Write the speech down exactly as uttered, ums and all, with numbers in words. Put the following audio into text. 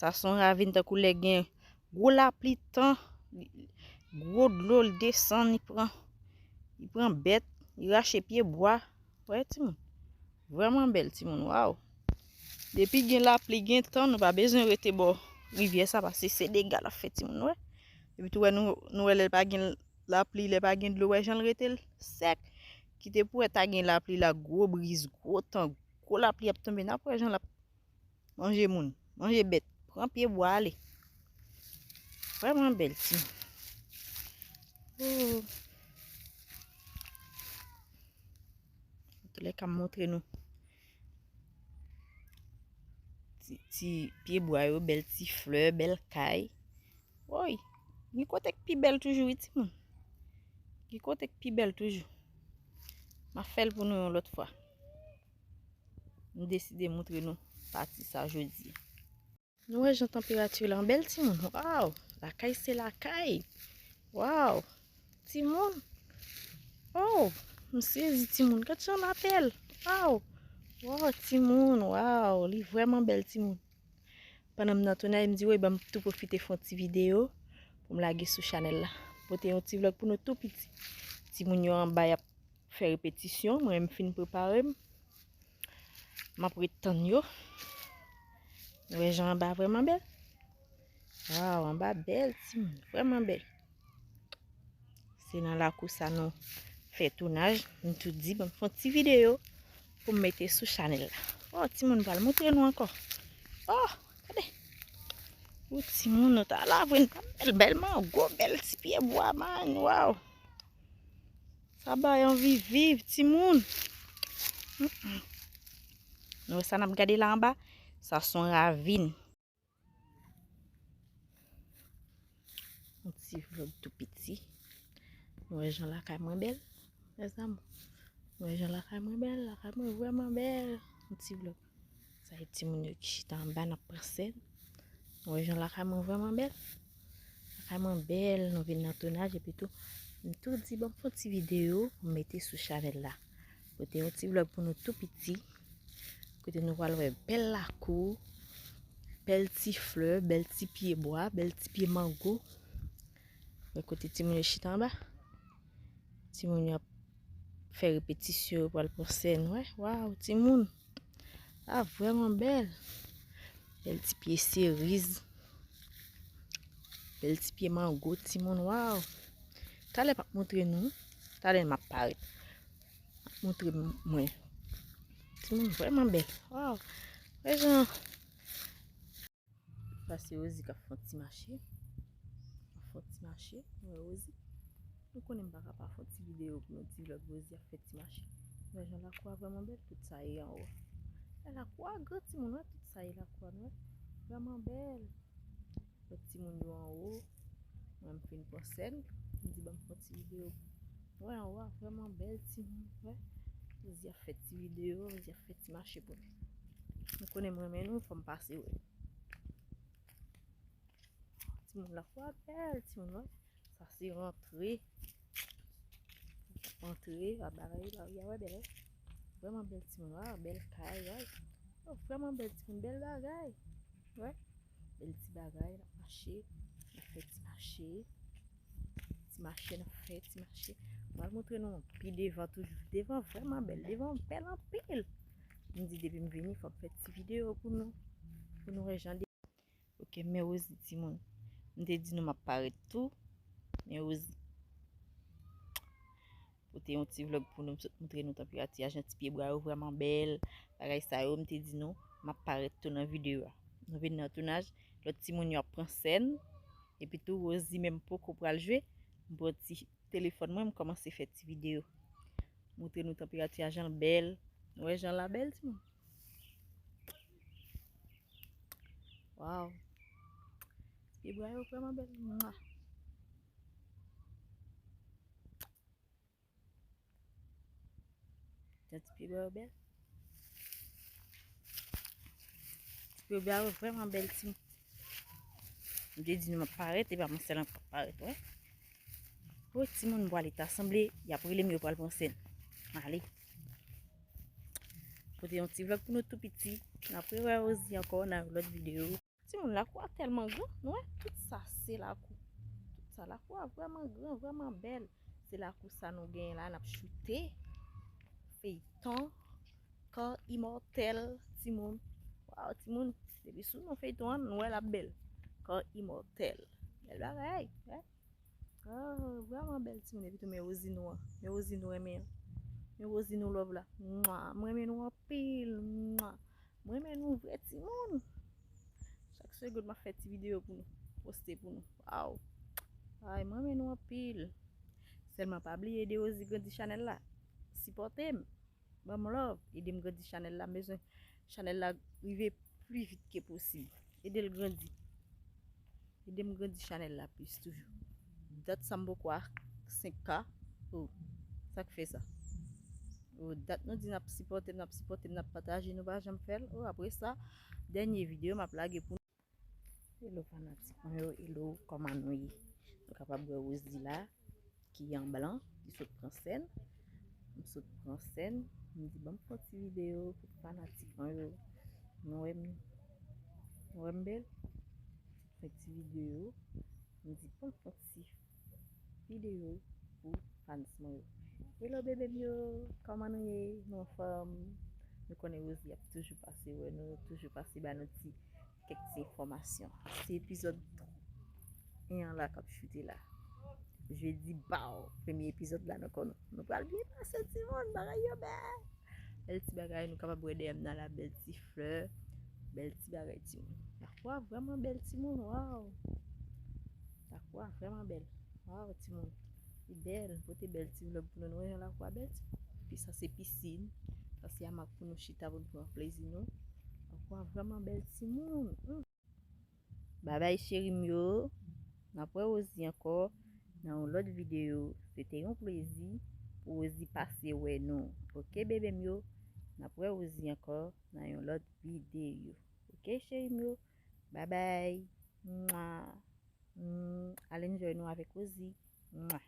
Sa se yon ravin tankou lè gen gwo lapli tan, gwo dlo l desann, li pran, li pran bèt, li rache pye bwa. Wè timoun. Vrèman bèl timoun, waw. Depi gen lapli, gen tan, nou pa bezwen rete bò rivyè sa, paske se dega l ap fè timoun, wè. Epi tou wè nou, nou wè lè l pa gen lapli, lè pa gen dlo, wè jan l rete l sèk. Kite pou wè ta gen lapli la, gwo briz, gwo tan, gwo lapli ap tonbe, n ap wè jan l ap manje moun, manje bèt, pran pye bwa ale. Vrèman bèl timoun. Oh. Antoulèka, m montre nou ti, ti pye bwa yo, bèl ti flè, bèl kay. Woy, gen kote k pi bèl toujou, wi, timoun. Gen kote k pi bèl toujou. M a fè l pou nou yon lòt fwa. M deside montre nou pati sa jodi. Nou wè jan tanperati la bèl, timoun. Waw, lakay se lakay. Waw, timoun. Oh, m sezi, timoun. Gad jan l bèl. Waw. Waw, timoun. Waw, li vrèman bèl, timoun. Pandan m nan tounaj, m di, woy, ban m tou pwofite fè yon ti videyo pou m lage sou chanèl la. Pote yon ti vlòg pou nou tou piti. Timoun yo anba, y ap fè repetisyon. Mwen, m fin prepare m. M ap ret tann yo. Nou wè jan anba vrèman bèl? Waw, anba bèl, timoun. Vrèman bèl. Se nan lakou sa nou fè tounaj. M tou di, ban m fè yon ti videyo pou m mete sou chanèl la. Oh, timoun, m pral montre nou ankò. Oh, gade. Ou timoun, nou ta la vre, n ta bèl, bèl mango, bèl ti pye bwa, man. Waw. Sa bay anvi viv, timoun. Mm, mm. Nou wè sa n ap gade la anba? Sa se yon ravin. Yon ti vlòg tou piti. Nou wè jan lakay mwen bèl, mezanmi. Nou wè jan lakay mwen bèl, lakay mwen vrèman bèl. Yon ti vlòg. Sa e timoun yo ki chita anba, n ap pran sèn. Nou wè jan lakay mwen vrèman bèl. Lakay mwen bèl, nou vin nan tounaj, epi tou, m tou di, ban m fè yon ti videyo pou m mete sou chanèl la. Pote yon ti vlòg pou nou tou piti. Kote nou pral wè bèl lakou, bèl ti flè, bèl ti pye bwa, bèl ti pye mango. Wè kote timoun yo chita anba. Timoun yo ap fè repetisyon, yo pral pran sèn, wè. Waw, timoun. Ah, vrèman bèl. Bèl ti pye seriz. Bèl ti pye mango, timoun, waw. Talè m ap montre nou. Talè m ap parèt. M ap montre m-, mwen. Timoun, vrèman bèl. Waw. Wè jan. Sa se Rosie k ap fè yon ti mache. Ap fè yon ti mache. Wè Rosie. Nou konnen m pa ka pa fè yon ti videyo pou yon ti vlòg Rosie ap fè ti mache. Wè jan lakou a vrèman bèl, tout sa ye anwo. Wè lakou a gran timoun, wè tout sa ye lakou a, nou wè. Vrèman bèl. Lòt timoun yo anwo. Mwen m fin pran sèn. M di ban m fè yon ti videyo. Wè anwo a vrèman bèl timoun, wè. Rosie ap fè ti videyo, Rosie ap fè ti mache pou nou. Nou konnen m renmen nou, fò m pase wè. Timoun lakou a bèl, timoun, wè. Sa se rantre. Rantre, a bagay, lari a, wè, bèl, wè. Vrèman bèl, timoun, wè, bèl kay, wè. Oh, vrèman bèl, timoun, bèl bagay. Wè. Bèl ti bagay, n ap mache. N ap fè ti mache. Ti mache, n ap fè ti mache. M pral montre nou pi devan toujou. Devan vrèman bèl. Devan bèl anpil. M di depi m vini, fò m fè ti videyo pou nou. Pou nou wè jan Ok, men Rosie timoun. M te di nou m ap parèt tou. Men Rosie. Pote yon ti vlòg pou nou, m sot montre nou tanperati a, jan ti pye bwa yo vrèman bèl. Bagay sa yo, m te di nou, m ap parèt tou nan videyo a. Nou vin nan tounaj, lòt timoun yo ap pran sèn. Epi tou, Rosie menm poko pral jwe. M pran ti telefòn mwen, m kòmanse fè ti videyo. Montre nou tanperati a, jan l bèl. Nou wè jan l la bèl, timoun? Waw. Ti pye bwa yo vrèman bèl. Mwa. Jan ti pye bwa yo bèl. Ti pye bwa yo vrèman bèl, timoun. M te di nou m ap parèt, e pa mwen sèl k ap parèt, wè. O timoun, m pwale ta sanble, y ap rele m, yo pral pran sèn. Ale. Pote yon ti vlòg pou nou tou piti. N ap rewè Rosie ankò nan yon lòt videyo. Timoun, lakou a tèlman gran, nou wè, tout sa se lakou. Tout sa, lakou a vrèman gran, vrèman bèl. Se lakou sa nou genyen la, n ap choute feyton Kò Imòtèl, timoun. Waw, timoun, depi sou non feyton an, nou wè l ap bèl. Kò Imòtèl. Bèl bagay, wè. Oh, vrèman bèl timoun. Epi tou, men Rosie nou an. Men Rosie nou renmen an. Men Rosie nou love la. Mwa. Mwen renmen nou anpil. Mwa. Mwen renmen nou vre timoun. Chak segonn m ap fè ti videyo pou nou. Poste pou nou. Waw. Ay, mwen renmen nou anpil. Sèlman pa bliye ede Rosie grandi chanèl la. Sipòte m. Ban m love, ede m grandi chanèl la. M bezwen chanèl la rive pli vit ke posib. Ede l grandi. Ede m grandi chanèl la plis toujou. Dat sa m poko a senk K. Oh, sa k fè sa? Oh, dat nou di n ap sipòte m, n ap sipòte m, n ap pataje, nou pa janm fè l. Oh, apre sa, dènye videyo m ap lage pou nou. Hello fanatik mwen yo, hello, kòman nou ye? Nou kapab wè Rosie la, ki an blan, ki sot pran sèn. M sot pran sèn, m di ban m fè yon ti videyo pou fanatik mwen yo. Nou wè m, nou wè m bèl? Fè ti videyo, m di ban m fè yon ti videyo pou fans mwen yo. Hello bebe m yo, kòman nou ye? Nou anfòm? Nou konnen Rosie ap toujou pase wè nou, toujou pase ba nou ti kèk ti enfòmasyon. Se epizòd en an la k ap choute la. Jedi, baw, premye epizòd la nan kò nou. Nou pral byen pase timoun, bagay yo bèl. Bèl ti bagay, nou kapab wè dèyè m nan la, bèl ti flè, bèl ti bagay timoun. Lakou a vrèman bèl timoun, waw. Lakou a vrèman bèl. Waw timoun. Li bèl, pote bèl ti vlòg pou nou, nou wè jan lakou a bèl timoun. Epi sa se pisin, sa se amak pou nou chita pou nou pran plezi nou. Lakou a vrèman bèl timoun. Hmm. Babay cheri m yo, n ap wè Rosie ankò nan yon lòt videyo. Se te yon plezi pou Rosie pase wè nou. Oke bebe m yo, n ap wè Rosie ankò nan yon lòt videyo. Oke cheri m yo, babay. Mwa. Mm, al enjoy nou avèk Rosie. Mwa.